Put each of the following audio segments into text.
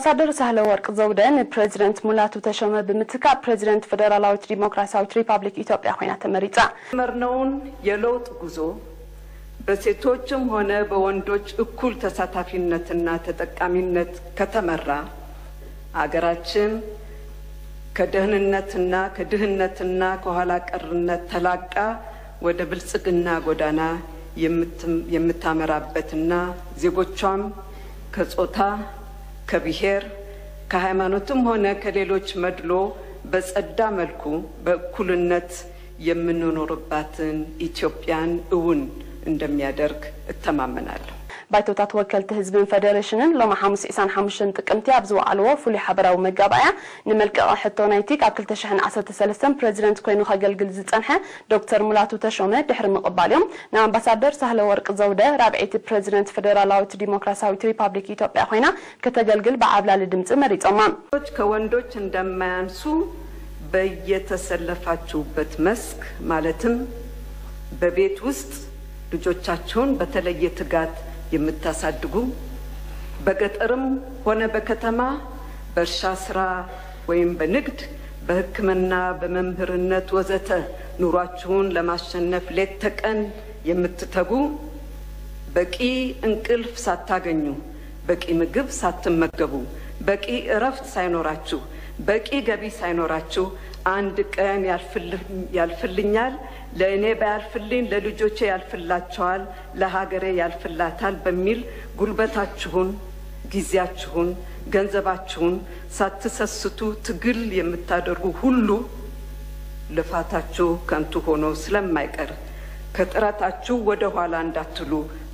ኣምባሳደር ሳህለ ወርቅ ዘውደ ንፕሬዚደንት ሙላቱ ተሾመ ብምትካእ ፕሬዚደንት ፌዴራላዊት ዲሞክራሲያዊት ሪፓብሊክ ኢትዮጵያ ኮይና ተመሪጻ። የጀመርነውን የለውጥ ጉዞ በሴቶችም ሆነ በወንዶች እኩል ተሳታፊነትና ተጠቃሚነት ከተመራ፣ አገራችን ከደህንነትና ከድህነትና ከኋላ ቀርነት ተላቃ ወደ ብልጽግና ጎዳና የምትም-፣ የምታመራበትና ዜጎቿም ከጾታ፣ ከብሔር፣ ከሃይማኖትም ሆነ ከሌሎች መድሎ በጸዳ መልኩ በእኩልነት የምንኖርባትን ኢትዮጵያን እውን እንደሚያደርግ እተማመናለሁ። ባይቶታት ወከልቲ ህዝብን ፌዴሬሽንን ሎሚ ሓሙስ ዕስራን ሓሙሽተን ጥቅምቲ ኣብ ዝወዓልዎ ፍሉይ ሓበራዊ መጋባእያ፣ ንመልቀቒ ሕቶ ናይቲ ካብ ክልተ ሽሕን ዓሰርተ ሰለስተን ፕሬዚደንት ኮይኑ ከገልግል ዝጸንሐ ዶክተር ሙላቱ ተሾመ ድሕሪ ምቕባል እዮም፣ ንኣምባሳደር ሳህለ ወርቅ ዘውደ ራብዐይቲ ፕሬዚደንት ፌዴራላዊት ዲሞክራሲያዊት ሪፓብሊክ ኢትዮጵያ ኮይና ከተገልግል ብዓብላሊ ድምጺ መሪጾማ። ሴቶች ከወንዶች እንደማያንሱ በየተሰለፋችሁበት መስክ፣ ማለትም በቤት ውስጥ ልጆቻችሁን በተለየ ትጋት የምታሳድጉ፣ በገጠርም ሆነ በከተማ በእርሻ ስራ ወይም በንግድ፣ በሕክምና፣ በመምህርነት ወዘተ ኑሯችሁን ለማሸነፍ ሌት ተቀን የምትተጉ፣ በቂ እንቅልፍ ሳታገኙ፣ በቂ ምግብ ሳትመገቡ፣ በቂ እረፍት ሳይኖራችሁ፣ በቂ ገቢ ሳይኖራችሁ፣ አንድ ቀን ያልፍል-፣ ያልፍልኛል፣ ለእኔ ባያልፍልኝ ለልጆቼ ያልፍላቸዋል፣ ለሀገሬ ያልፍላታል በሚል ጉልበታችሁን፣ ጊዜያችሁን፣ ገንዘባችሁን ሳትሰስቱ ትግል የምታደርጉ ሁሉ ልፋታችሁ ከንቱ ሆኖ ስለማይቀር ከጥረታችሁ ወደ ኋላ እንዳትሉ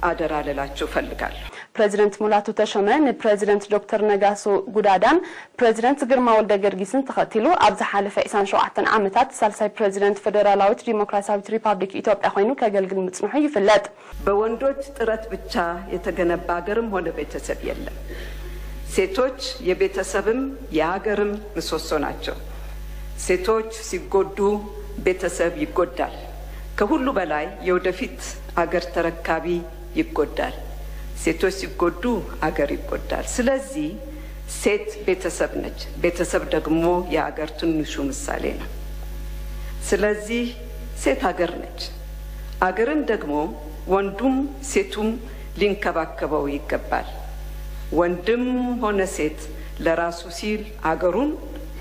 አደራ ልላችሁ እፈልጋለሁ። ፕሬዚደንት ሙላቱ ተሾመ ንፕሬዚደንት ዶክተር ነጋሶ ጉዳዳን ፕሬዚደንት ግርማ ወልደ ገርጊስን ተኸቲሉ፣ ኣብ ዝሓለፈ ዕስራን ሸውዓተን ዓመታት ሳልሳይ ፕሬዚደንት ፌዴራላዊት ዲሞክራሲያዊት ሪፓብሊክ ኢትዮጵያ ኮይኑ ከገልግል ምጽንሑ ይፍለጥ። በወንዶች ጥረት ብቻ የተገነባ ሀገርም ሆነ ቤተሰብ የለም። ሴቶች የቤተሰብም የሀገርም ምሰሶ ናቸው። ሴቶች ሲጎዱ ቤተሰብ ይጎዳል። ከሁሉ በላይ የወደፊት አገር ተረካቢ ይጎዳል። ሴቶች ሲጎዱ አገር ይጎዳል። ስለዚህ ሴት ቤተሰብ ነች። ቤተሰብ ደግሞ የአገር ትንሹ ምሳሌ ነው። ስለዚህ ሴት አገር ነች። አገርን ደግሞ ወንዱም ሴቱም ሊንከባከበው ይገባል። ወንድም ሆነ ሴት ለራሱ ሲል አገሩን፣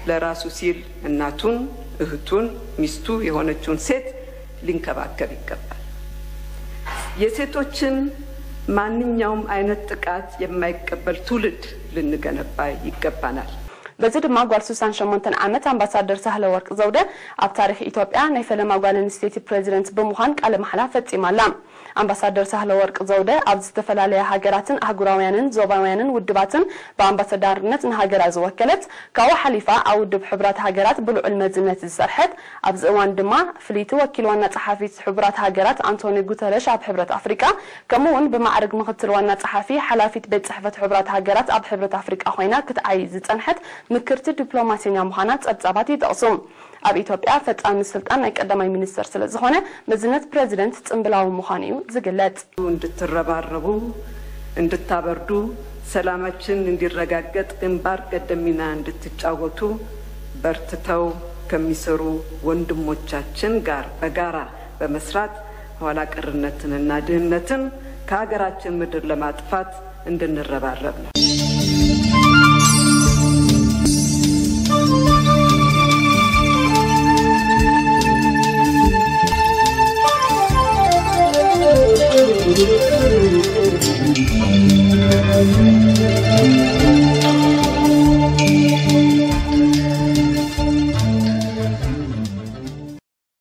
ለራሱ ሲል እናቱን፣ እህቱን፣ ሚስቱ የሆነችውን ሴት ሊንከባከብ ይገባል። የሴቶችን ማንኛውም አይነት ጥቃት የማይቀበል ትውልድ ልንገነባ ይገባናል። በዚ ድማ ጓል ስሳን ሸሞንተን ዓመት ኣምባሳደር ሳህለ ወርቅ ዘውደ ኣብ ታሪኽ ኢትዮጵያ ናይ ፈለማ ጓል ኣንስተይቲ ፕሬዚደንት ብምዃን ቃለ ማሕላ ፈጺማ ኣላ። ኣምባሳደር ሳህለ ወርቅ ዘውደ ኣብ ዝተፈላለያ ሃገራትን ኣህጉራውያንን ዞባውያንን ውድባትን ብኣምባሳዳርነት ንሃገራ ዝወከለት፣ ካብኡ ሓሊፋ ኣብ ውድብ ሕቡራት ሃገራት ብልዑል መዝነት ዝሰርሐት፣ ኣብዚ እዋን ድማ ፍልይቲ ወኪል ዋና ጸሓፊት ሕቡራት ሃገራት ኣንቶኒ ጉተረሽ ኣብ ሕብረት ኣፍሪቃ፣ ከምኡ እውን ብማዕርግ ምኽትል ዋና ጸሓፊ ሓላፊት ቤት ጽሕፈት ሕቡራት ሃገራት ኣብ ሕብረት ኣፍሪቃ ኮይና ክትዓይ ዝጸንሐት ምክርቲ ዲፕሎማሲኛ ምዃና ጸብጻባት ይጠቕሱ። ኣብ ኢትዮጵያ ፈጻሚ ስልጣን ናይ ቀዳማይ ሚኒስተር ስለ ዝኾነ፣ መዝነት ፕሬዚደንት ጽምብላዊ ምዃኑ እዩ ዝግለጽ። እንድትረባረቡ፣ እንድታበርዱ፣ ሰላማችን እንዲረጋገጥ ግንባር ቀደም ሚና እንድትጫወቱ በርትተው ከሚሰሩ ወንድሞቻችን ጋር በጋራ በመስራት ኋላ ቀርነትንና ድህነትን ከሀገራችን ምድር ለማጥፋት እንድንረባረብ ነው።